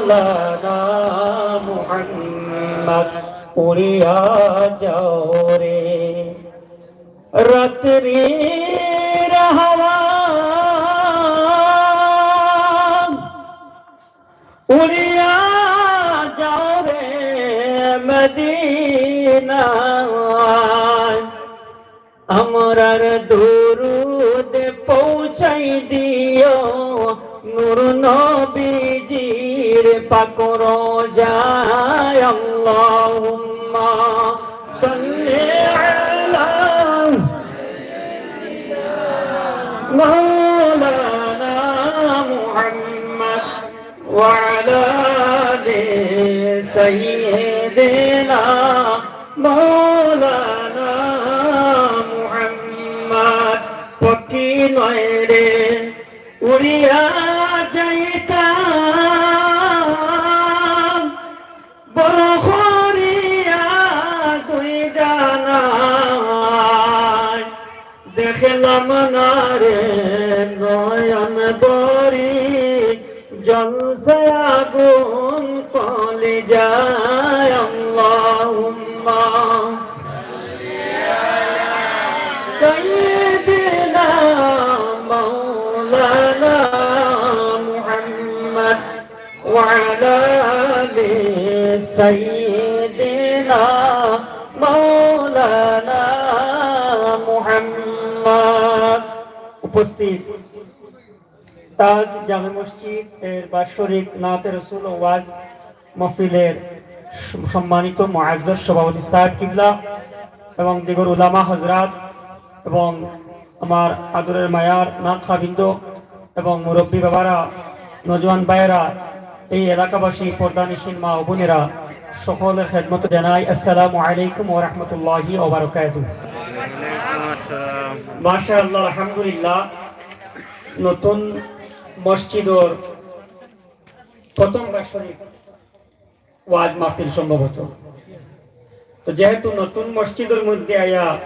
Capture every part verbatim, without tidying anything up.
মাওলানা মুহাম্মদ, উড়িয়া যাও রে রাত্রির হাওয়া, উড়িয়া যাও রে মদিনায়। আমরার দুরুদ পৌঁছাই দিও নূর নবীজির পাক রওজায়। আল্লাহুম্মা সাল্লি আলা মাওলানা মুহাম্মদ ওয়া আলা আলি সাইয়্যিদিনা মাওলানা মুহাম্মদ। পক্ষী নয় রে উড়িয়া যাইতাম, বড় করিয়া দুই ডানায় দেখলাম না রে নয়ন ভরি, জ্বলছে আগুন কলিজায়। আল্লাহুম্মা সাইয়্যিদিনা মাওলানা মুহাম্মদ ওয়া আলা আলি সাইয়্যিদিনা মাওলানা মুহাম্মদ। উপস্থিত তাজ জামে মসজিদ এর বাৎসরিক নাতে রসুল ও ওয়াজ মাহফিলের স-, সম্মানিত মুআজ্জাজ সভাপতি সাহেব কিবলা এবং দিগর উলামা হযরত এবং আমার আদরের মায়ার নাতখাবৃন্দ এবং মুরব্বী বাবারা, নওজোয়ান ভাইয়েরা, এই এলাকাবাসী, পর্দানিশীন মা ও বোনেরা, সকলের খেদমত জানাই আসসালামু আলাইকুম ওয়া রাহমাতুল্লাহি ওয়া বারাকাতুহু। মাশাআল্লাহ, আলহামদুলিল্লাহ, নতুন মসজিদর প্রথম বাৎসরিক ওয়াজ মাহফিল সম্ভবত। তো যেহেতু নতুন মসজিদর মধ্যে আইয়া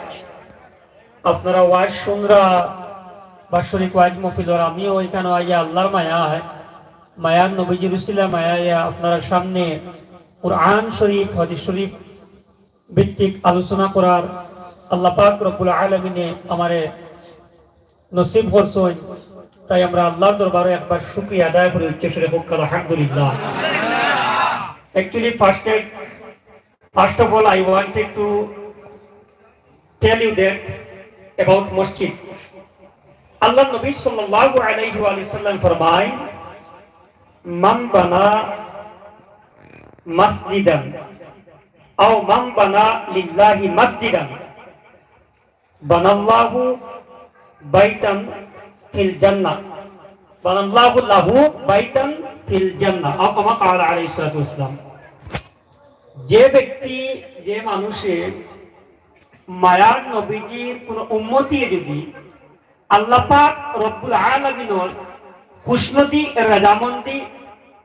আপনারা ওয়াজ শুনরা, বাৎসরিক ওয়াজ মাহফিলর, আমিও এখানো আইয়া আল্লাহর মায়ায়, মায়ার নবীজির উসিলা মায়ায় আইয়া আপনারার সামনে কোরআন শরীফ, হাদিস শরীফ ভিত্তিক আলোচনা করার আল্লাহ পাক রব্বুল আলামিনে আমারে নসিব করছইন, তাই আমরা আল্লাহর দরবারে একবার শুকরিয়া আদায় করি উচ্চ স্বরে, কউক্কা আলহামদুলিল্লাহ। Actually, first, first of all, I wanted to tell you that about মসজিদ। আল্লাহর নবী সাল্লাল্লাহু আলাইহি ওয়া সাল্লাম ফরমায়, "মান বানা মাসজিদান আও মান বানা লিল্লাহি মাসজিদান বানাল্লাহু বাইতান ফিল জান্নাহ, বানাল্লাহু লাহু বাইতান ফিল জান্নাহ, আও কামা ক্বালা আলাইহিস সালাতু ওয়াস সালাম।" যে ব্যক্তি, যে মানুষে মায়ার নবীজির কোন উম্মতিয়ে যদি আল্লাহ পাক রব্বুল আলামিনর খুশনুদি, রাজামন্দি,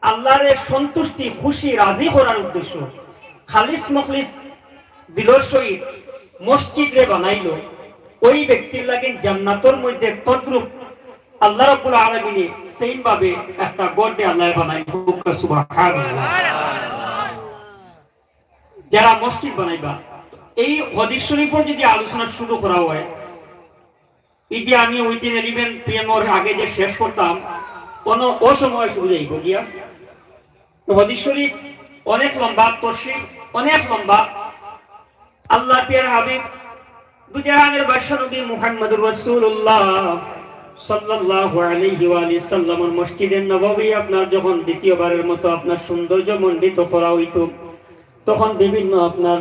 আল্লাহরে সন্তুষ্টি, খুশি, রাজি করার উদ্দেশ্য খালিস মুখলিস দিলর সহিত মসজিদরে বানাইলো, ওই ব্যক্তির লাগি জান্নাতর মধ্যে তদ্রূপ আল্লাহ রাব্বুল আলামিনে same ভাবে একটা ঘর দে আল্লাহ বানাই। সুবহানাল্লাহ। যারা মসজিদ বানাইবা, এই হাদিস শরীফর যদি আলোচনা শুরু করা হয়, এই যে আমি ওই দিন eleven PM ওর আগে যে শেষ করতাম, কোনো অসময় শুরু যাইব গিয়া। তো হাদিস শরীফ অনেক লম্বা, তশরিফ অনেক লম্বা। আল্লাহর পিয়ার হাবিব, দুজাহানের বাদশা নবী মুহাম্মদুর রাসূলুল্লাহ সাল্লাল্লাহু আলাইহি ওয়া আলিহি সাল্লামর মসজিদে নববী আপনার যখন দ্বিতীয়বারের মতো আপনার সৌন্দর্য মণ্ডিত করা হইতো, তখন বিভিন্ন আপনার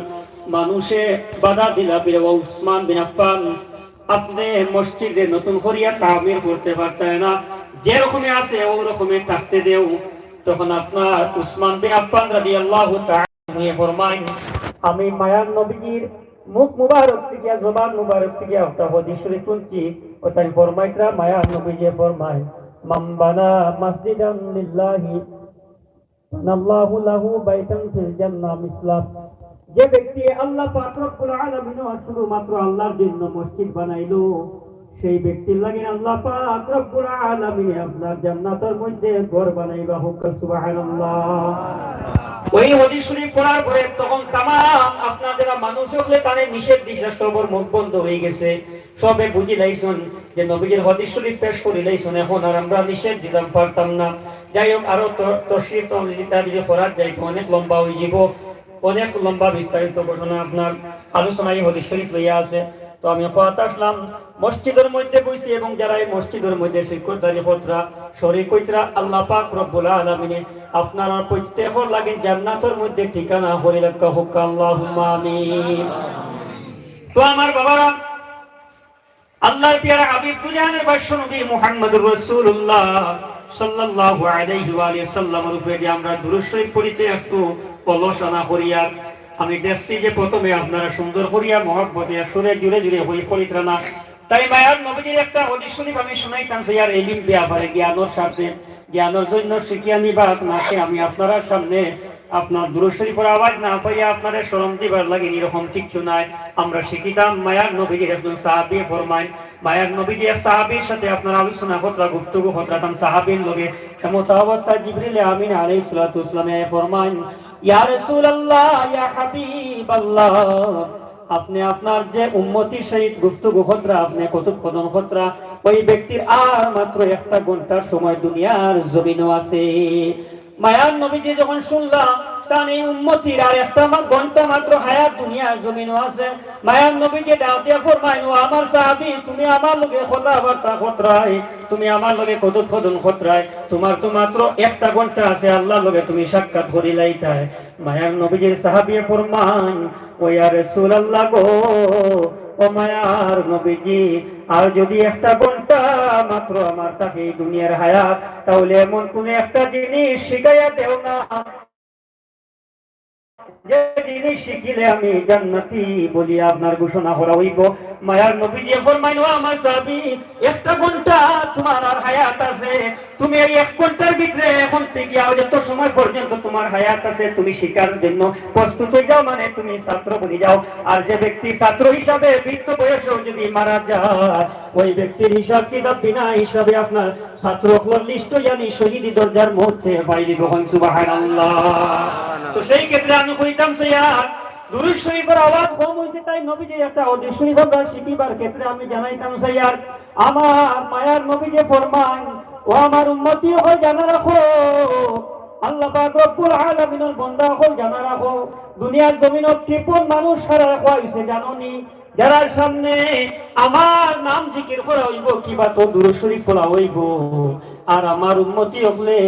মানুষে বাধা দিলা, বলে, "ও উসমান বিন আফফান, আপনে মসজিদে নতুন করিয়া তামির করতে পারতায় না, যে রকমে আছে ও রকমে থাকতে দেও।" তখন আপনার উসমান বিন আফফান রাদিয়াল্লাহু তাআলা আনহু ফরমাইন, "আমি মায়ার নবীজির মুখ মুবারক থেকে, জবান মুবারক থেকে একটা হাদিস শরীফ শুনছি।" ও তাই ফরমাইতরা, মায়ার নবীজি ফরমাইন, "মান বানা মাসজিদান লিল্লাহি বানাল্লাহু লাহু বাইতান ফিল জান্নাহ মিসলাহ।" যে ব্যক্তি আল্লাহ পাক রব্বুল আলামিন শুধুমাত্র আল্লাহর জন্য মসজিদ বানাইলো, সেই ব্যক্তির লাগি আল্লাহ পাক রব্বুল আলামিনে আপনার জান্নাতর মধ্যে ঘর বানাইবা। কউক্কা সুবহানাল্লাহ। ওই হাদিস শরীফ পড়ার পরে তখন তামাম আপনার যারা মানুষ অকলে তানে নিষেধ দিছে, সবর মুখ বন্ধ অইগেছে। সবে বুঝিলাইছইন যে নবীজির হাদিস শরীফ পেশ করিলাইছইন, এখন আর আমরা নিষেধ দিতাম পারতাম না। যাই হোক, আরো ত-, তশরিহ তমজিদ ইত্যাদি করার যাইতো অনেক লম্বা অইযিবো, অনেক লম্বা বিস্তারিত ঘটনা আপনার আলোচনা এই হাদিস শরীফ লইয়া আছে। তো আমি কওয়াত আসলাম, মসজিদর মধ্যে বইছি এবং যারা এই মসজিদর মধ্যে শিক্ষকদারি করতরা, শরিক অইতরা, আল্লাহ পাক রব্বুল আলামিনে আপনারা প্রত্যেকর লাগি জান্নাতর মধ্যে ঠিকানা করি রাখউক্কা। আল্লাহুম্মা আমিন। তো আমার বাবারা, আল্লাহর পিয়ারা হাবিব দুজাহানের বাদশা নবী মুহাম্মদুর রাসূলুল্লাহ সাল্লাল্লাহু আলাইহি ওয়া আলিহি সাল্লামর উপরে যে আমরা দুরূদ শরীফ পড়িতে একটু অলসতা করি, আর আমি দেখছি যে প্রথমে আপনারা সুন্দর করিয়া মহব্বতে সুরে জুরে জুরে হই পড়িতরা না। তাই মায়ার নবীজির একটা হাদিস শরীফ আমি শুনাইতাম চাইয়ার, এলিম ব্যাপারে জ্ঞানর সাথে, জ্ঞানর জন্য শিখিয়া নিবা আপনাকে। আমি আপনারার সামনে আপনার দুরূদ শরীফর আওয়াজ না পাইয়া আপনারে শরম দিবার লাগি এরকম কিচ্ছু নাই। আমরা শিখিতাম, মায়ার নবীজির একজন সাহাবী ফরমাইন, মায়ার নবীজি এক সাহাবীর সাথে আপনার আলোচনা করতরা, গুফতগু করতরা, তান সাহাবীর লগে। এমত অবস্থায় জিবরিল আমিন আলাইহিস সালাতু ওয়াস সালামে ফরমাইন, ইয়া রাসূলুল্লাহ, ইয়া হাবিবাল্লাহ, আপনে আপনার যে উম্মতির সহিত গুফতগু করতরা, আপনে কথোপকথন করতরা, ওই ব্যক্তির আর মাত্র একটা ঘন্টার সময় দুনিয়ার জমিনো আছে। মায়ার নবীজি যখন শুনলা, তান এই উম্মতির আর একটা মা-, ঘন্টা মাত্র হায়াত দুনিয়ার জমিনো আছে, মায়ার নবীজি ডাক দিয়া ফরমাইন, ও আমার সাহাবী, তুমি আমার লগে কথাবার্তা করতরায়, তুমি আমার লগে কথোপকথন করতরায়, তুমার তো মাত্র একটা ঘন্টা আছে, আল্লাহর লগে তুমি সাক্ষাৎ করিলাইতায়। মায়ার নবীজির সাহাবীয়ে ফরমাইন, ও ইয়া রাসূলুল্লাহ গো, ও মায়ার নবীজি, আর যদি একটা ঘন্টা মাত্র আমার থাকে এই দুনিয়ার হায়াত, তাহলে এমন কোন একটা জিনিস শিখাইয়া দেও না, যে জিনিস শিখিলে আমি জান্নাতি বলি আপনার ঘোষণা করা অইবো। মায়ার নবীজি ফরমাইন, ও আমার সাহাবী, একটা ঘন্টা তুমার আর হায়াত আছে, তুমি এই এক ঘন্টার ভিতরে এখন থেকে আর যত সময় পর্যন্ত তুমার হায়াত আছে, তুমি শিখার জন্য প্রস্তুত অই যাও, মানে তুমি ছাত্র বনি যাও। আর যে ব্যক্তি ছাত্র হিসাবে বৃদ্ধ বয়সেও যদি মারা যায়, ওই ব্যক্তির হিসাব কিতাব বিনা হিসাবে আপনার ছাত্র অকলর লিস্ট অইয়া নি শহীদি দরজার মধ্যে পাইলিবো। কউক্কা সুবহানাল্লাহ। তো সেই ক্ষেত্রে আমি কইতাম চাইয়ার, দুরূদ শরীফর আওয়াজ কম অইছে, তাই নবীজির একটা হাদিস শরীফ আমরা শিখিবার ক্ষেত্রে আমি জানাইতাম চাইয়ার, আমার মায়ার নবীজি ফরমাইন, ও আমার উম্মতি অকল জানা রাখো, আল্লাহ পাক রব্বুল আলামিনর বন্দা অকল জানা রাখো, দুনিয়ার জমিনো কৃপণ মানুষ হারা রাখা অইছে, জানো নি? যারার সামনে আমার নাম জিকির করা অইবো, কিবা তো দুরূদ শরীফ পড়া অইবো, আর আমার উম্মতি অকলে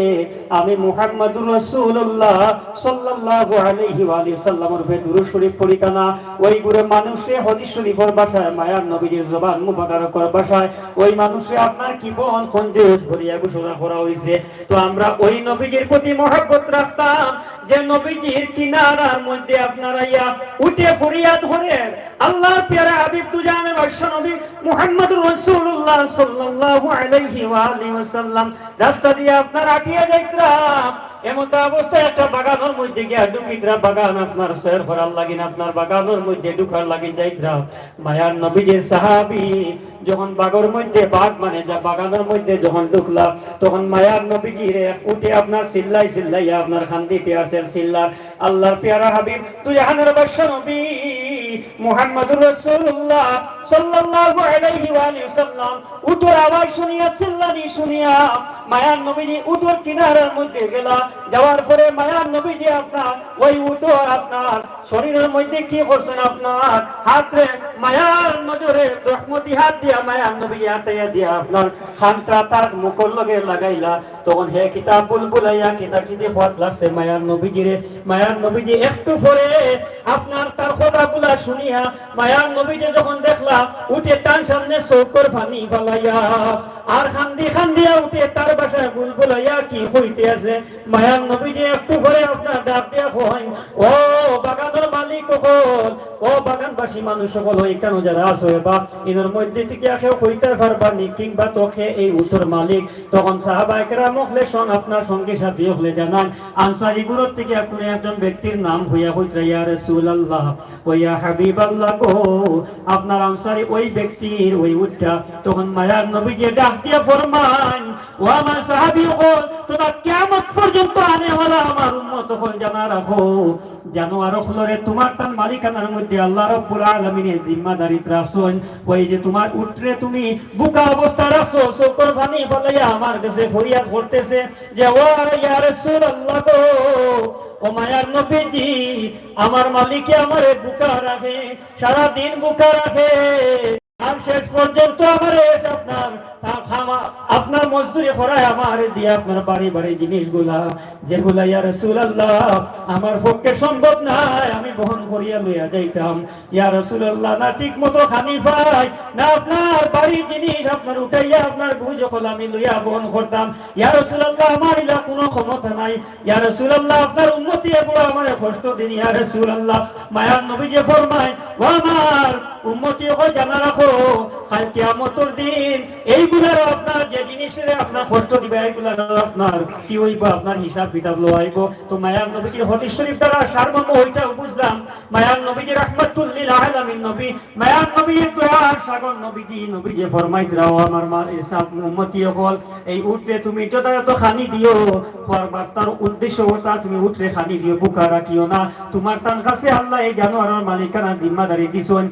আমি মুহাম্মাদুর রাসূলুল্লাহ সাল্লাল্লাহু আলাইহি ওয়া আলিহি সাল্লামর উপরে দুরূদ শরীফ পড়িতা না, ওইগুরে মানুষরে হাদিস শরীফর ভাষায়, মায়ার নবীজির জবান মুবারকর ভাষায়, ওই মানুষরে আপনার কৃপণ কঞ্জুস বলিয়া ঘোষণা করা অইছে। তো আমরা ওই নবীজির প্রতি মহব্বত রাখতাম, যে নবীজির কিনারার মধ্যে আপনার আইয়া উটে ফরিয়াদ করের, আল্লাহর পিয়ারা হাবিব দুজাহানের বাদশা নবী মুহাম্মাদুর রাসূলুল্লাহ সাল্লাল্লাহু আলাইহি ওয়া আলিহি ওয়াসাল্লাম রাস্তা দিয়া আপনার আটিয়া যাইতরা, এমত অবস্থায় একটা বাগানর মধ্যে গিয়া ঢুকিতরা, বাগান আপনার সয়র করার লাগিন, আপনার বাগানর মধ্যে ঢুকার লাগিন যাইতরা। মায়ার নবীজির সাহাবী যখন বাগর মধ্যে, বাগ মানে যা, বাগানর মধ্যে যখন ঢুকলা, তখন মায়ার নবীজিরে উটে আপনার চিল্লাই চিল্লাইয়া আপনার কান্দিতে আছে, চিল্লার, আল্লাহর পিয়ারা হাবিব দুজাহানের বাদশা নবী মুহাম্মাদুর রাসূলুল্লাহ সাল্লাল্লাহু আলাইহি ওয়া আলিহি ওয়াসাল্লাম উটর আওয়াজ শুনিয়া, চিল্লানি শুনিয়া মায়ার নবীজি উটর কিনারার মধ্যে গেলা। যাওয়ার পরে মায়ার নবীজি আপনার ওই উটর আপনার শরীরর মধ্যে কি করছইন, আপনার হাতরে মায়ার নজরে রহমতি হাত দিয়া মায়ার নবীজি আতাইয়া দিয়া আপনার কানটা তার মুখর লগে লাগাইলা। তখন হে কিতা বুলবুলাইয়া কিতা কিতি কওয়াত লাগছে মায়ার নবীজিরে। মায়ার নবীজি একটু পরে আপনার তার কথাগুলা শুনিয়া মায়ার নবীজি যখন দেখলা উটে তান সামনে চউখর পানি ফালাইয়া আর কান্দি কান্দিয়া উটে তার ভাষায় বুলবুলাইয়া কি কইতে আছে, মায়ার নবীজি একটু পরে আপনার ডাক দিয়া কইন, ও বাগানর মালিক অকল, ও বাগানবাসী মানুষ অকল, অউ ইকানো যারা আছো এবা, ইনোর মধ্যে থাকি কেউ কইতা পারবা নি, কিংবা তো কে এই উটর মালিক? তখন সাহাবায়ে কেরাম অকলে সং-, আপনার সঙ্গী সাথী অকলে জানাইন, আনসারী গুলোর থাকি কুনু একজন ব্যক্তির নাম কইয়া কইতরা, ইয়া রাসূলুল্লাহ, ও ইয়া হাবিবাল্লাহ গো, আপনার আনসার আরে ওই ব্যক্তির ওই উটটা। তখন মায়ার নবীজি ডাক দিয়া ফরমাইন, "ও আমার সাহাবী অকল, তোমরা কিয়ামত পর্যন্ত আনেওয়ালা আমার উম্মত অকল জানা রাখো, জানোয়ার অকলরে তুমার তান মালিকানার মধ্যে আল্লাহ রাব্বুল আলামিনে জিম্মাদারিত রাখছইন। ওই যে তুমার উটরে তুমি বুকা অবস্থা রাখছো, চউখর পানি ফালাইয়া আমার গেছে ফরিয়াদ করতেছে যে, 'ও ইয়া রাসূলুল্লাহ গো, ও মায়ার নবীজি, আমার মালিকে আমারে বুকা রাখে, সারা দিন বুকা রাখে।' আর শেষ পর্যন্ত আমারে এসে আপনার, তা খামা-, আপনার মজদুরি করায় আমারে দিয়া আপনার বাড়ি বাড়ি জিনিসগুলা, যেগুলা ইয়া রাসূলুল্লাহ আমার পক্ষে সম্ভব নায়, আমি বহন করিয়া লইয়া যাইতাম। ইয়া রাসূলুল্লাহ, না ঠিক মতো খানি পাই, না আপনার বাড়ির জিনিস আপনার উঠাইয়া আপনার বুঝ অকল আমি লইয়া বহন করতাম। ইয়া রাসূলুল্লাহ, আমার ইলা কুনু ক্ষমতা নাই। ইয়া রাসূলুল্লাহ, আপনার উম্মতি এগুলো আমারে কষ্ট দিন। ইয়া রাসূলুল্লাহ, মায়ার নবীজি ফরমায়, ও আমার উম্মতি অকল জানা রাখো, কাল কিয়ামতর দিন এইগুলার আপনার যে জিনিসরে আপনার কষ্ট দিবা, এইগুলার আপনার কি অইবো, আপনার হিসাব কিতাব লওয়া অইবো। তো মায়ার নবীজির হাদিস শরীফ দ্বারা সারমর্ম ওইটাও বুঝলাম। মায়ার নবীজি রাহমাতুল লিল আলামিন নবী, মায়ার নবীর দয়ার সাগর নবীজি, নবীজি ফরমাইতরা, ও আমার মা, ইসা উম্মতি অকল, এই উটরে তুমি যথাযথ খানি দিও, ফরমার তার উদ্দেশ্য ওটা, তুমি উটরে খানি দিও, বুকা রাখিও না। তুমার তান কাছে আল্লাহ এই জানোয়ারর মালিকানা জিম্মাদারি দিছইন।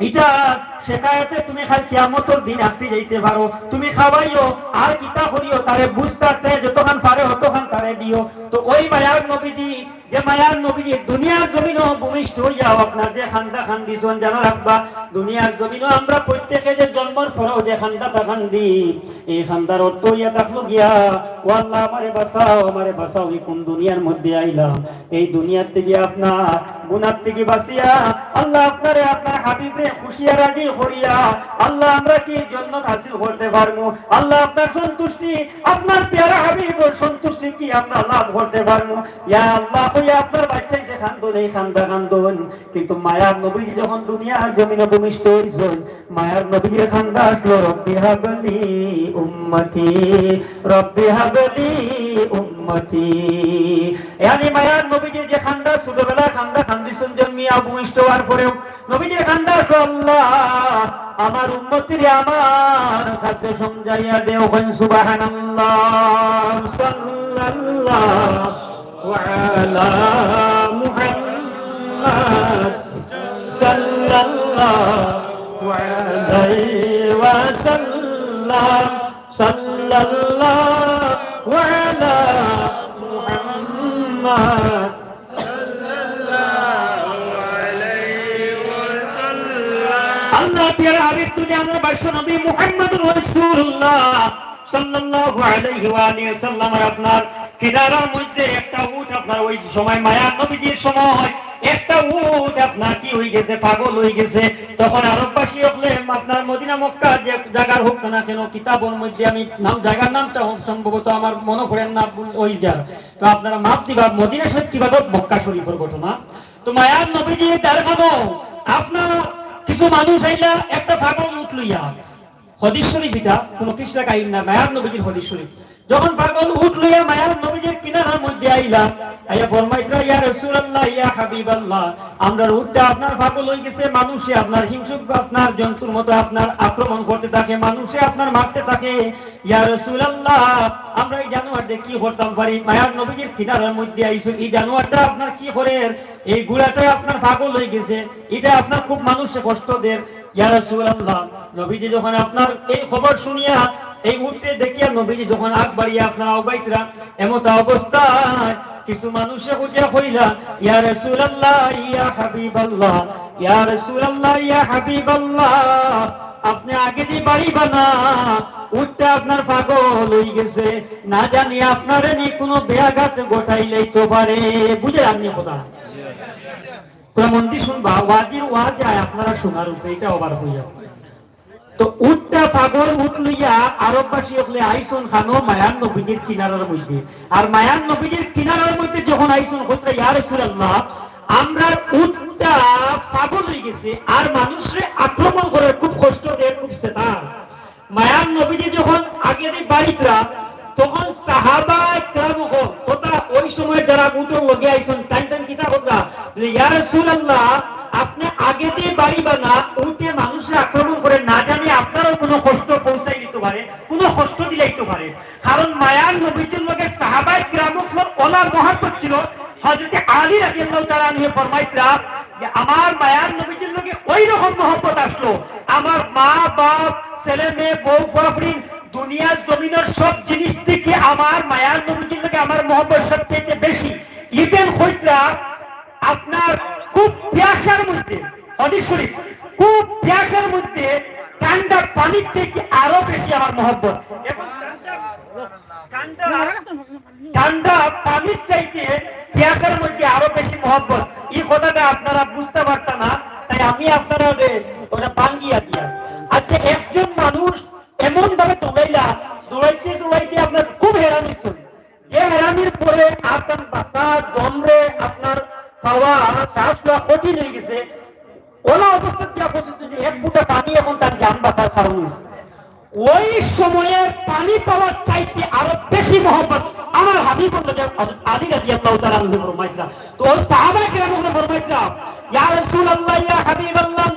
ইটা শেকায়তে তুমি কাল কিয়ামতর দিন আটকি যাইতে পারো। তুমি খাওয়াইও, আর কিতা করিও, তারে বুঝতে যতখান পারে অতখান তারে দিও। তো ওই মায়ার নবীজি, যে মায়ার নবীজি দুনিয়ার জমিনও ভূমিষ্ঠ অইয়া আপনার যে কান্দা কান্দিছইন, জানা রাখবা, দুনিয়ার জমিনও আমরা প্রত্যেকে যে জন্মর পরেও যে কান্দাটা কান্দি, এই কান্দার অর্থ অইয়া থাকলো গিয়া, ও আল্লাহ, আমারে বাঁচাও, আমারে বাঁচাও, আমি কোন দুনিয়ার মধ্যে আইলাম? এই দুনিয়ার থেকে আপনার গুনার থেকে বাঁচিয়া আল্লাহ আপনারে আপনার হাবিবরে খুশিয়া রাজি করিয়া আল্লাহ আমরা কি জন্নত হাসিল করতে পারমু? আল্লাহ আপনার সন্তুষ্টি, আপনার পেয়ারা হাবিবর সন্তুষ্টি কি আমরা লাভ করতে পারমু? ইয়া আল্লাহ, কইয়া আপনার বাচ্চাইন্তে কান্দইন, এই কান্দা কান্দইন। কিন্তু মায়ার নবীজি যখন দুনিয়ার জমিনে ভূমিষ্ঠ অইছইন, মায়ার নবীজির কান্দা আসলো, "রব্বি হাবলি উম্মতি, রব্বি হাবলি উম্মতি।" ইয়ানি মায়ার নবীজির যে কান্দা, ছোটবেলায় কান্দা কান্দিছইন, জন্মিয়া ভূমিষ্ঠ অওয়ার পরেও নবীজির কান্দা আসলো, "আল্লাহ, আমার উম্মতিরে আমার কাছে সমঝাইয়া দেও।" কইন সুবহানাল্লাহ, সাল্লাল্লাহু আলা মুহাম্মদ, সাল্লাল্লাহু আলাইহি ওয়াসাল্লাম, সাল্লাল্লাহু আলা মুহাম্মদ। আল্লাহ পিয়ারা হাবিব, তুমি আমার বিশ্ব নবী মুহাম্মদুর রাসূলুল্লাহ সাল্লাল্লাহু আলাইহি ওয়া আলিহি ওয়াসাল্লাম। আর আপনার কিনারার মধ্যে একটা উট, আপনার ওই সময় মায়ার নবীজির সময় একটা উট আপনার কি অই গেছে, পাগল অই গেছে। তখন আরববাসী অকলে আপনার মদিনা মক্কা যে জাগার হোক না কেন, কিতাবর মধ্যে আমি নাম, জাগার নামটা সম্ভবত আমার মনো পড়ের না, ভুল অই যার, তো আপনারা মাফ দিবা, মদিনা শরীফ কিবা হোক, মক্কা শরীফর ঘটনা। তো মায়ার নবীজি তার কোনো আপনার কিছু মানুষ আইলা একটা পাগল উট লইয়া, হাদিস শরীফ ইটা, কোনো কিসরা কাহিনী না, মায়ার নবীজির হাদিস শরীফ। যখন পাগল উট লইয়া মায়ার নবীজির কিনারার মধ্যে আইলা, আইয়া ফরমাইতরা, "ইয়া রাসূলুল্লাহ, ইয়া হাবিবাল্লাহ, আমরার উটটা আপনার পাগল অই গেছে, মানুষে আপনার হিংসুক, আপনার জন্তুর মতো আপনার আক্রমণ করতে থাকে, মানুষে আপনার মারতে থাকে। ইয়া রাসূলুল্লাহ, আমরা এই জানোয়ারটা কি করতাম পারি? মায়ার নবীজির কিনারার মধ্যে আইছইন, এই জানোয়ারটা আপনার কি করের? এই ঘোড়াটা আপনার পাগল অই গেছে, ইটা আপনার খুব মানুষে কষ্ট দের।" ইয়া রাসূলুল্লাহ, নবীজি যখন আপনার এই খবর শুনিয়া, এই উটরে দেখিয়া নবীজি যখন আগ বাড়িয়া আপনার আগাইতরা, এমতা অবস্থায় কিছু মানুষে উঠিয়া কইলা, "ইয়া রাসূলুল্লাহ, ইয়া হাবিবাল্লাহ, ইয়া রাসূলুল্লাহ, ইয়া হাবিবাল্লাহ, আপনে আগেদি বাড়িবা না, উটটা আপনার পাগল অই গেছে, না জানি আপনারে নি কোনো ব্যাঘাত ঘটাইলাইতো পারে।" বুঝছইন নি কথা? তোরা মন দি শুনবা, ওয়াজির ওয়াজ আয় আপনারা শোনার উপরে, ইটা আবার কইয়া। তো উটটা পাগল উট লইয়া আরববাসী অকলে আইছইন খানো মায়ার নবীজির কিনারার মধ্যে। আর মায়ার নবীজির কিনারার মধ্যে যখন আইছইন, কইতরা, "ইয়া রাসূলুল্লাহ, আমরার উটটা পাগল অই গেছে, আর মানুষরে আক্রমণ করের, খুব কষ্ট দের, খুব সেতার।" মায়ার নবীজি যখন আগেদি বাড়িতরা, তখন সাহাবা কেরাম অকল, তথা ওই সময় যারা উটর লগে আইছইন, তাইন তাইন কিতা কইতরা, যে, "ইয়া রাসূলুল্লাহ, আপনে আগেদি বাড়িবা না, উটে মানুষরে আক্রমণ করে, না জানি আপনারও কুনু কষ্ট পৌঁছাই দিতো পারে, কুনু কষ্ট দিলাইতো পারে। কারণ মায়ার নবীজির লগে সাহাবায়ে কিরাম অকলর অলা মহব্বত ছিল। হযরতে আলী রাদিয়াল্লাহু তাআলা আনহু ফরমাইতরা যে, "আমার মায়ার নবীজির লগে ওই রকম মহব্বত আসলো, আমার মা, বাপ, ছেলে, মেয়ে, বউ, ফুয়া, ফুড়ি, দুনিয়ার জমিনর সব জিনিস থাকি আমার মায়ার নবীজির লগে আমার মহব্বত সবচাইতে বেশি।" ইবেন কইতরা আপনার খুব পিয়াসার মধ্যে, হাদিস শরীফ, খুব পিয়াসার মধ্যে ঠান্ডা পানির চাইতে আরো বেশি আমার মহব্বত। এবং ঠান্ডা, ঠান্ডা, ঠান্ডা পানির চাইতে পিয়াসার মধ্যে আরো বেশি মহব্বত। এই কথাটা আপনারা বুঝতে পারতা না, তাই আমি আপনারা ওটা ভাঙ্গিয়া দিয়া। আচ্ছা, একজন মানুষ এমন ভাবে দৌড়াইলা, দৌড়াইতে দৌড়াইতে আপনার খুব হেরান হইছে, যে হেরানির পরে আপনার বাঁচা দমরে আপনার খাওয়া শ্বাস লওয়া কঠিন হয়ে গেছে, ওলা অবস্থা দিয়া পৌঁছে যদি এক ফুটা পানি এখন তার জান বাঁচার কারণ হয়েছে। ওই সময়ের পানি পাওয়ার চাইতে আরো বেশি মহব্বত আমার হাবিবুল্লাহ যে হযরত আলী রাদিয়াল্লাহু তাআলা আনহু ফরমাইছিলাম। তো ওই সাহাবায়ে কেরাম ওখানে ফরমাইছিলাম, "ইয়া রাসূলুল্লাহ, ইয়া হাবিবাল্লাহ,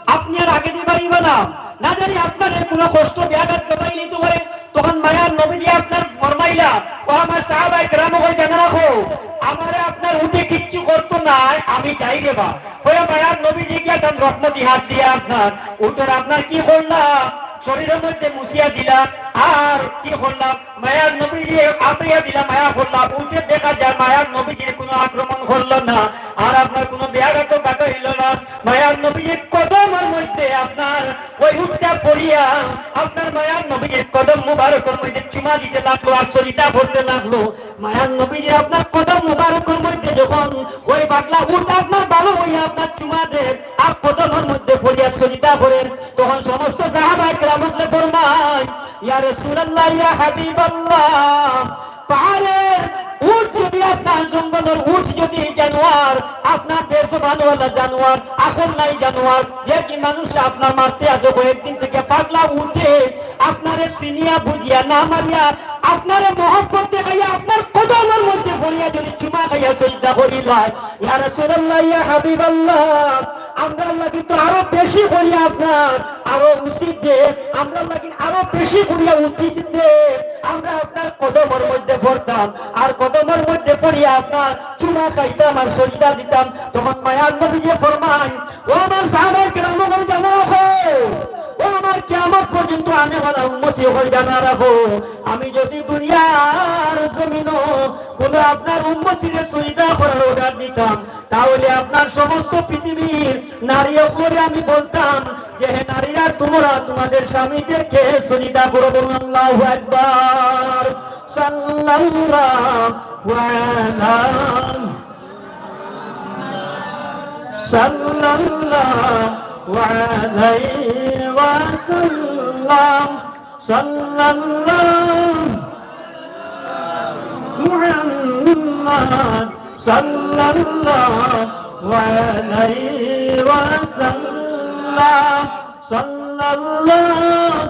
আপনি আর আগেদি বাড়িবা না, না জানি আপনার এই কোনো কষ্ট ব্যাঘাত ঘটাই নিতে পারে।" তখন মায়ার নবীজি আপনার ফরমাইলা, "ও আমার সাহাবায়ে কেরাম, ওই জানা রাখো, আমারে আপনার উটে কিচ্ছু করতো না, আমি যাই রে বা।" ওই মায়ার নবীজি গিয়া তান রহমতি হাত দিয়া আপনার উটর আপনার কি করলা, শরীরের মধ্যে মুছিয়া দিলা, আর কি করলা, মায়ার নবীজি আতাইয়া দিলা, মায়া করলা, উটে দেখা যায় মায়ার নবীজির কোনো আক্রমণ করলো না, আর আপনার কোনো ব্যাঘাত ঘটাইল না। মায়ার নবীজির কদমের মধ্যে আপনার ওই উটটা পড়িয়া, আপনার মায়ার নবীজির কদম মুবারকের মধ্যে চুমা দিতে লাগলো আর সজদা করতে লাগলো। মায়ার নবীজি আপনার কদম মুবারকের মধ্যে যখন ওই পাগলা উট আপনার ভালো হইয়া আপনার চুমা দেয় আর কদমের মধ্যে পড়িয়া সজদা করেন, তখন সমস্ত সাহাবায়ে কেরাম উঠলে ফরমায়, "ইয়া রাসূলুল্লাহ, ইয়া হাবিবাল্লাহ, পাহাড়ের উট যদি আপনার, জঙ্গলের উট যদি জানোয়ার, আপনার দেড়শো বানোয়ালা জানোয়ার, আখল নাই জানোয়ার, যে কি মানুষ আপনার মারতে আছে কয়েকদিন থেকে, পাগলা উটে আপনারে চিনিয়া বুঝিয়া না মারিয়া, আপনারে মহব্বত দেখাইয়া, আপনার কদমের মধ্যে পড়িয়া যদি চুমা খাইয়া সজদা করিলায়, ইয়া রাসূলুল্লাহ, ইয়া হাবিবাল্লাহ, আমরার লাগি তো আরো বেশি করিয়া আপনার আরো উচিত যে, আমরার লাগি আরো বেশি করিয়া উচিত যে আমরা আপনার কদমের মধ্যে পড়তাম, আর কদমের মধ্যে পড়িয়া আপনার চুমা খাইতাম আর সজদা দিতাম।" তখন মায়ার নবীজি ফরমায়, ও আমার সাহাবায়ে কেরাম, ও জানা রাখো, ও আমার কিয়ামত পর্যন্ত আনেওয়ালা উম্মতি হয়ে জানা রাখো, আমি যদি দুনিয়ার জমিনো কোনো আপনার উম্মতিরে সজদা করার অর্ডার দিতাম, তাহলে আপনার সমস্ত পৃথিবীর নারী অকলরে আমি বলতাম যে, "হে নারীরা, তোমরা তোমাদের স্বামীদেরকে সজদা করো।" বলুন, "আল্লাহু আকবার।" সাল্লাল্লাহু আলা, সাল্লাল্লাহু আলা মুহাম্মাদ, সাল্লাল্লাহু আলাইহি ওয়াসাল্লাম, সাল্লাল্লাহু।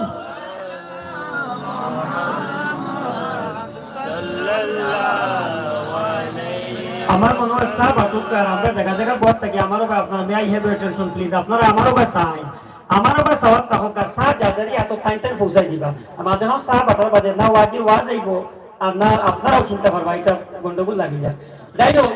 আমার মনে হয় চা বাতুক আর আমরা জাগা জাগা বওয়াত থাকি, আমারও বা আপনারা, may I have your attention please, আপনারা আমারও বা চা আইন। আমারও বা চাওয়াত থাকউক্কা, চা যার যার আতো টাইন টাইন পৌঁছাই দিবা। আর মাঝে মাঝে চা বাতার বাদে না ওয়াজি ওয়াজ আইবো, আর না আপনারাও শুনতে পারবা, এটা গন্ডগোল লাগি যায়। যাই হোক,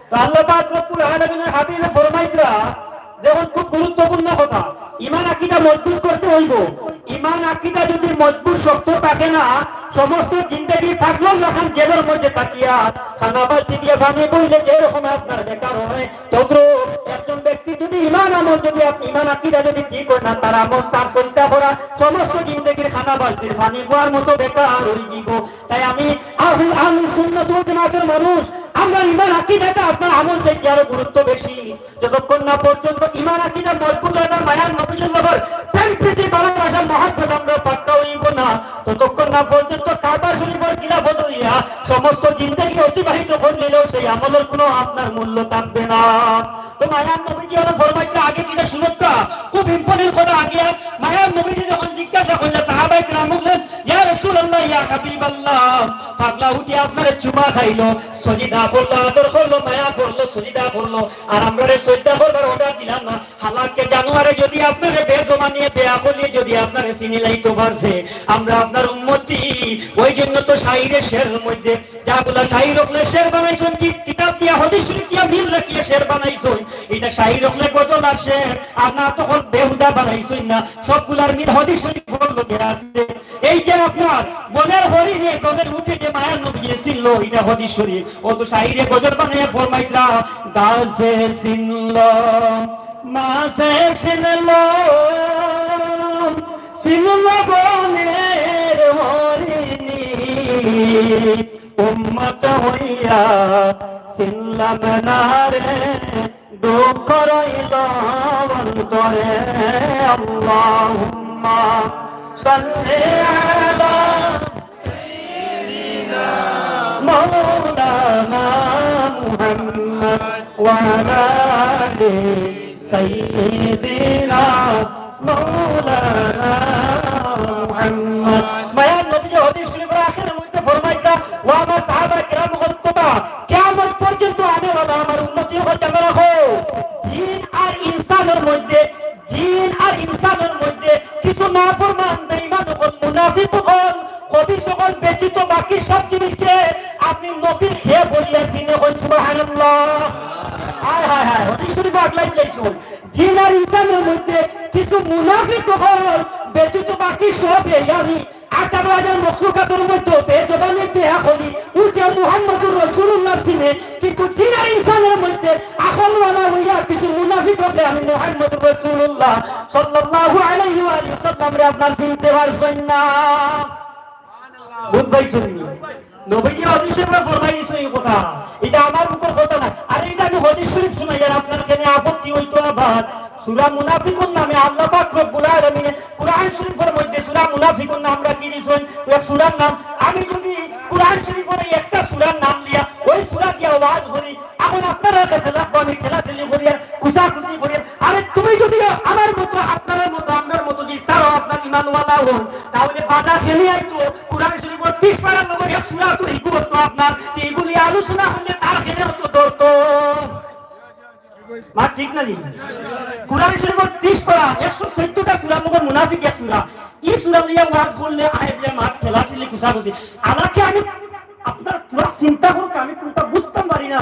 তো আল্লাহ পাক রব্বুল আলামিনের হাবিবে ফরমাইতরা, দেখুন খুব গুরুত্বপূর্ণ কথা, ইমান আকিদা মজবুত করতে হইব। ইমান আকিদা যদি মজবুত শক্ত থাকে না, সমস্ত জিন্দেগি পাগলর লাখান জেলর মধ্যে থাকিয়া খানা বালতি দিয়া পানি বইলে যেরকম আপনার বেকার হয়, তদ্রুপ একজন ব্যক্তি যদি ইমান আমল যদি আপ-, ইমান আকিদা যদি ঠিক হয় না, তার আমল তার চিন্তা করা সমস্ত জিন্দেগির খানা বালতির পানি বওয়ার মতো বেকার হয়ে যাব। তাই আমি আহল, আহলুস সুন্নাত ওয়াল জামাতের মানুষ, আমরা ইমান আকিদাটা আপনার আমল চাইতে আরো গুরুত্ব বেশি। যতক্ষণ না পর্যন্ত ইমান আকিদা মজবুত হয় না, মায়ার নবীজির লগর প্রেম প্রীতি ভালোবাসা মহব্বত আমরা পাক্কা হইব না, ততক্ষণ না পর্যন্ত কাবা শরীফের গিলাফত হইয়া সমস্ত জিন্দেগি অতিবাহিত করলেও সেই আমলের কোনো আপনার মূল্য থাকবে না। তো মায়ার নবীজি হলো ফরমাইতে আগে কিনা সুরক্ষা, খুব ইম্পর্টেন্ট কথা আগে। মায়ার নবীজি যখন জিজ্ঞাসা করলে সাহাবা একরাম বললেন, "ইয়া রাসূলুল্লাহ, ইয়া হাবিবাল্লাহ, পাগলা উঠি আপনারে চুমা খাইলো, সজিদা করলো, আদর করলো, মায়া করলো, সজিদা করলো, আর আমরারে সজদা করবার অর্ডার দিলা না। হালাকে জানোয়ারে যদি আপনারে বেজবানিয়ে, বেআকলিয়ে যদি আপনারে চিনিলাইতো পারছে, আমরা আপনার উম্মতি, ওই জন্য তো শাইরে শেরর মধ্যে যেগুলা শাইর অকলে শের বানাইছইন, কি কিতাব দিয়া, হাদিস শরীফ দিয়া মিল রাখিয়া শের বানাইছইন, ইটা শাইর অকলে গজল আর শের, আর না তখন বেহুদা বানাইছইন না, সবগুলার মিল হাদিস শরীফর লগে আছে।" এই যে আপনার মনের হরিণে গজল উঠে যে মায়ার নবীরে চিনলো, ইটা হাদিস শরীফ। ও তো শাইরে গজল বানাইয়া ফরমাইতরা, "গাছে চিনল মাছে চিনল, চিনল বনের হরিণী, উম্মত হইয়া চিনলাম না রে, দুঃখ রইল অন্তরে।" আল্লাহুম্মা সাল্লি আলা সাইয়্যিদিনা মাওলানা মুহাম্মদ ওয়া আলা আলি সাইয়্যিদিনা মাওলানা মুহাম্মদ। মায়ার নবীজি হাদিস শরীফর আখিরের মধ্যে ফরমাইতরা, "ও আমার সাহাবা কিরাম, কিয়ামত পর্যন্ত আমি ওলা আমার উম্মতি অকল জানা রাখো, জিন আর ইনসানর মধ্যে, জিন আর ইনসানর মধ্যে কিছু নাফরমান বেঈমান অকল, মুনাফিক অকল, খবিস অকল ব্যতীত বাকি সব জিনিসে আপনি নবীর খেয়ে পড়িয়া চিনে।" কইন সুবহানাল্লাহ। হায় হায় হায়, হাদিস শরীফ আগলাই দিলাইছইন। জিন আর ইনসানর মধ্যে কিছু মুনাফিক অকল ব্যতীত বাকি সব ইয়ানি আঠারো হাজার মখলুকাতর মধ্যে বেজবানি বেআকলি উঠে মুহাম্মদুর রাসূলুল্লাহ চিনে, কিন্তু জিন আর ইনসানর মধ্যে আকলওয়ালা হইয়া কিছু মুনাফিক অকলে আমি মুহাম্মদুর রাসূলুল্লাহ সাল্লাল্লাহু আলাইহি ওয়া আলিহি ওয়াসাল্লামরে আপনার চিনতে পারছইন না। বুঝ পাইছইন নি? নবীজি হাদিস শরীফে ফরমাই দিছে এই কথা। ইটা আমার মুখর কথা না। আরে ইটা আমি হাদিস শরীফ শুনাইয়ার, আপনার কেনে আপত্তি অইতো আবার? সূরা মুনাফিকুন নামে আল্লাহ পাক রব্বুল আলামিনে কুরআন শরীফর মধ্যে সূরা মুনাফিকুন নাম রাখি দিছইন, এক সূরার নাম। আমি যদি কুরআন শরীফর এই একটা সূরার নাম দিয়া, ওই সূরা দিয়া ওয়াজ করি, এখন আপনারার কাছে লাগবো আমি ঠেলাঠেলি করি আর কুচাকুচি করি। আরে তুমি যদি আমার মতো, আপনার মতো, আমরার মতো যদি তারাও আপনার ইমানওয়ালা হন, তাহলে বাধা কেনে আইতো? কুরআন শরীফর তিরিশ পারার নম্বর এক সূরা তো ইগু অইতো আপনার, তো ইগুলি আলোচনা করলে তার কেনে অইতো ধরতো। মাত ঠিক না নি? কুরআন শরীফর তিরিশ পারা, একশো চৌদ্দটা সূরার মধ্যে মুনাফিক এক সূরা। ই সূরা লইয়া ওয়াজ করলে আয় বলে মাত ঠেলাঠেলি কুচাকুচি। আমাকে আমি, আপনার পুরা চিন্তা করুক, আমি কোনটা বুঝতাম পারি না।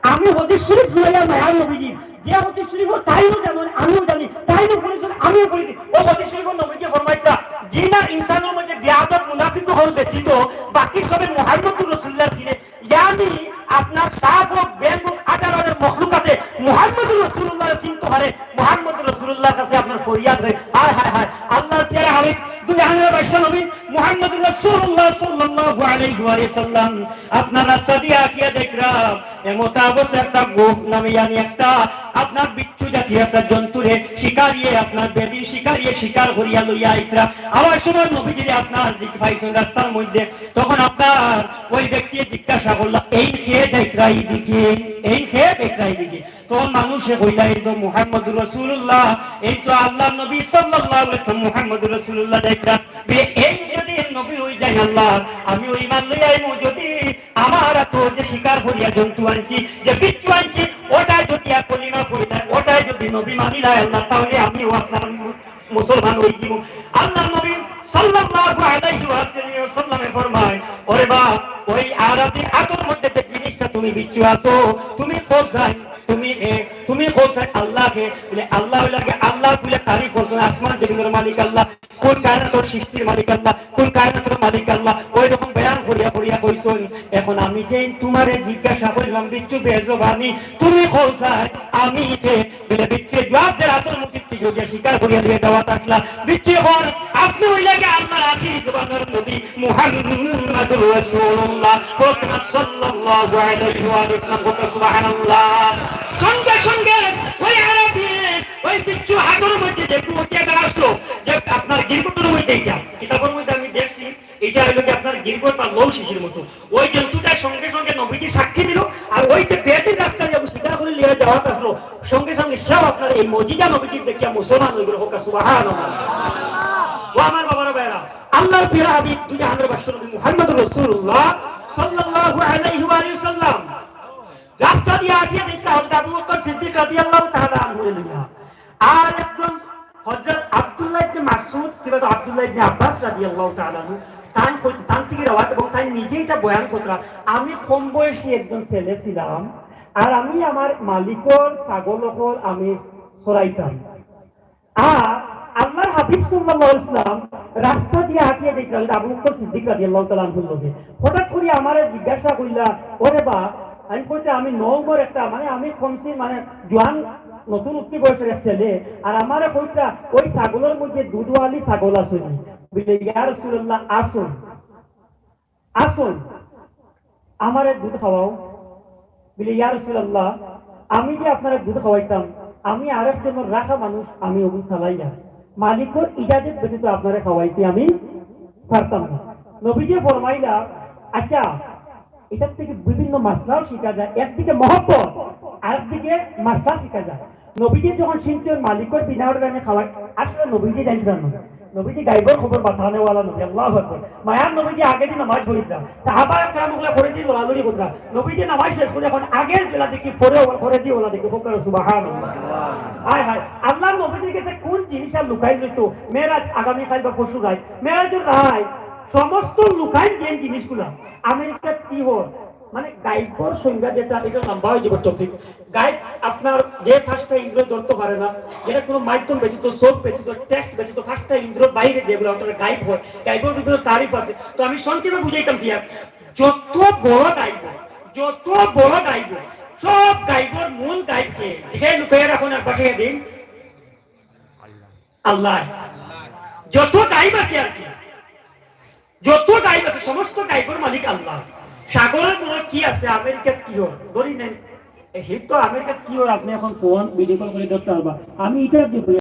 আমি হাদিস শরীফ লইয়া মায়ার নবীজি, যে হাদিস শরীফ তাইও জানেন, আমিও জানি, তাইও পড়েছেন, আমিও পড়েছি। ও হাদিস শরীফর নবীজি ফরমাইতরা, জিন আর ইনসানর মধ্যে বেয়াদব মুনাফিক অকল ব্যতীত বাকি সবে মুহাম্মদুর রাসূলুল্লাহ চিনে। ইয়ানি আপনার সাপ হোক, ব্যাঙ হোক, আঠারো হাজার মখলুকাতে মুহাম্মদুর রাসূলুল্লাহ চিনতে পারে, মুহাম্মদুর রাসূলুল্লাহর কাছে আপনার ফরিয়াদ হয়। হায় হায় হায়, আল্লাহর পেয়ারা হাবিব, দুই জাহানের বাদশা নবী মুহাম্মদুর রাসূলুল্লাহ সাল্লাল্লাহু আলাইহি ওয়া সাল্লাম আপনার রাস্তা দিয়া আটিয়া দেখরা, এমতা অবস্থা একটা গোপ নামে ইয়ানি একটা আপনার বিচ্ছু জাতীয় একটা জন্তুরে শিকারিয়ে, আপনার বেদিন শিকারিয়ে শিকার করিয়া লইয়া আইতরা। আবার সময় নবীজিরে আপনার জিক পাইছইন রাস্তার মধ্যে, তখন আপনার ওই ব্যক্তি জিজ্ঞাসা করলা, "এইন কে দেখরা ইদিকে? এইন কে দেখরা ইদিকে?" তখন মানুষে কইলা, "এই তো মুহাম্মদুর রাসূলুল্লাহ, এই তো আল্লাহর নবী সাল্লাল্লাহু আলাইহি ওয়াসাল্লাম মুহাম্মদুর রাসূলুল্লাহ দেখরা।" বে, এই যদি নবী হই যায় আল্লাহ, আমি ওই ইমান লই আইমু, যদি আমার তো যে শিকার করিয়া জন্তু আনছি, যে বিচ্ছু আনছি, ওটায় যদি এক কলিমা পড়ি যায়, ওটায় যদি নবী মানি যায় আল্লাহ, তাহলে আমিও আপনার মুসলমান হই দিব। আল্লাহর নবী সাল্লাল্লাহু আলাইহি ওয়াসাল্লামে ফরমায়, "ওরে বাপ, ওই আরবি আতর মধ্যে যে জিনিসটা তুমি বিচ্ছু আছো, তুমি খোঁজ যায়, তুমি খে, তুমি খোঁজ যায় আল্লাহ খে।" বলে, আল্লাহ হইলে আগে আল্লাহ বলে তারিফ করছো, আসমান জমিনের মালিক আল্লাহ, কোন কায়নাতর সৃষ্টির মালিক আল্লাহ, কোন কায়নাতর মালিক আল্লাহ, ওই রকম বয়ান করিয়া করিয়া কইছইন। এখন আমি যে তোমারে জিজ্ঞাসা করলাম, বিচ্ছু বেজবানি, তুমি খোঁজ যায়, আমি খে, বলে, বিচ্ছু জবাব দের আতর মধ্যে গিয়া শিকার করিয়া লইয়া যাওয়াত আসলা। বিচ্ছু এখন আপনি হইলা গিয়া আল্লাহর আখিরি জমানার নবী মুহাম্মাদুর রাসূলুল্লাহ। হোক না সাল্লাল্লাহু আলাইহি ওয়া সাল্লাম, হোক না সুবহানাল্লাহ। সঙ্গে সঙ্গে ওই আরবি, ওই বিচ্ছু হাতর মধ্যে যে কুয়াতে আসলো, যে আপনার গিরগিটির মধ্যে এটা, কিতাবর মধ্যে আমি দেখছি, এটা হইলো কি আপনার গিরগিট বা লৌ শিশির মতো। ওই জন্তুটা সঙ্গে সঙ্গে নবীজি সাক্ষী দিল, আর ওই যে বেদিন রাস্তা দিয়ে শিকার করে নিয়ে যাওয়া আসলো, সঙ্গে সঙ্গে সেও আপনার এই মজিজা নবীজির দেখিয়া মুসলমান হয়ে গেল। হোক সুবহানাল্লাহ। ও আমার বাবারা ভাইরা, আল্লাহর প্রিয় হাবিব, দুজাহানের বাদশা নবী মুহাম্মদুর রাসূলুল্লাহ সাল্লাল্লাহু আলাইহি ওয়া আলিহি ওয়াসাল্লাম রাস্তা দিয়া আটিয়া দেখলা হযরত আবু বকর সিদ্দিক রাদিয়াল্লাহু তাআলা আনহুরে লইয়া। আর একজন হযরত আব্দুল্লাহ ইবনে মাসউদ কিংবা আব্দুল্লাহ ইবনে আব্বাস রাদিয়াল্লাহু তাআলা আনহু, তান কইতে, তান থাকি রেওয়ায়েত এবং তান নিজে ইটা বয়ান কররা, "আমি কম বয়সী একজন ছেলে ছিলাম, আর আমি আমার মালিকর ছাগল অকল আমি চরাইতাম।" আর আল্লাহর হাবিব সাল্লাল্লাহু আলাইহি ওয়াসাল্লাম রাস্তা দিয়া আটিয়া দেখলা আবু বকর সিদ্দিক রাদিয়াল্লাহু তাআলা আনহুর লগে। হঠাৎ করি আমারে জিজ্ঞাসা করলা, "ওরে বা," আমি কইতে, "আমি নওমর একটা, মানে, আমি কমছি, মানে, জোয়ান, নতুন উঠতি বয়সের এক ছেলে, আর আমারে কইতা, 'ওই ছাগলর মধ্যে দুধওয়ালি ছাগল আছে নি?'" বলে, "ইয়া রাসূলুল্লাহ, আছইন।" আছইন, আমারে দুধ খাওয়াও। বলে, "ইয়া রাসূলুল্লাহ, আমি যে আপনারে দুধ খাওয়াইতাম, আমি আরেকজনর রাখা মানুষ, আমি অগুন চালাইয়ার। মালিকর ইজাজত ব্যতীত আপনারে খাওয়াইতে আমি পারতাম না।" নবীজি ফরমাইলা, আচ্ছা, ইটার থাকি বিভিন্ন মাসলাও শিখা যায়। একদিকে মহব্বত, আরেকদিকে মাসলা শিখা যায়। নবীজি যখন চিনছইন মালিকর বিনা অর্ডারে আমি খাওয়াই, আসলে নবীজি জানছইন না। নবীজি গাইবর খবর বাতানেওয়ালা নবী, আল্লাহু আকবার। মায়ার নবীজি আগেদি নামাজ পড়িতরা, সাহাবা একরাম অকলে পরেদি লড়ালড়ি করতরা। নবীজি নামাজ শেষ করি এখন আগের বেলা দেখি, পরে, পরেদি ওলা দেখি, বলুক্কা সুবহানাল্লাহ। হায় হায়, আল্লাহর নবীজির গেছে কুন জিনিস আর লুকাইল রইতো? মেরাজ আগামীকাইল বা পরশু রাইত, মেরাজর রাইত সমস্ত লুকাইল যে জিনিসগুলা। আমেরিকাত কি হয়, মানে, গাইবর সংজ্ঞা যেটা, ইটা লম্বা অইযিবো topic। গাইব আপনার যে পাঁচটা ইন্দ্রিয় ধরতে পারে না, যেটা কোনো মাধ্যম ব্যতীত, চোখ ব্যতীত, taste ব্যতীত, পাঁচটা ইন্দ্রিয়র বাইরে যেগুলা, ওটারে গাইব হয়। গাইবর বিভিন্ন তারিফ আছে, তো আমি সংক্ষেপে বুঝাইতাম যে, যত বড় গাইব, যত বড় গাইব, সব গাইবর মূল গাইব কে? যে লুকাইয়া রাখইন আর ভাসাইয়া দেইন, আল্লাহ। যত গাইব আছে আর কি, যত গাইব আছে, সমস্ত গাইবর মালিক আল্লাহ। সাগরর মধ্যে কি আছে, আমেরিকাত কি হয়, ধরি নেন, হে তো আমেরিকাত কি হয়, আপনে এখন ফোন video call করি ধরতা পারবা। আমি ইটা যে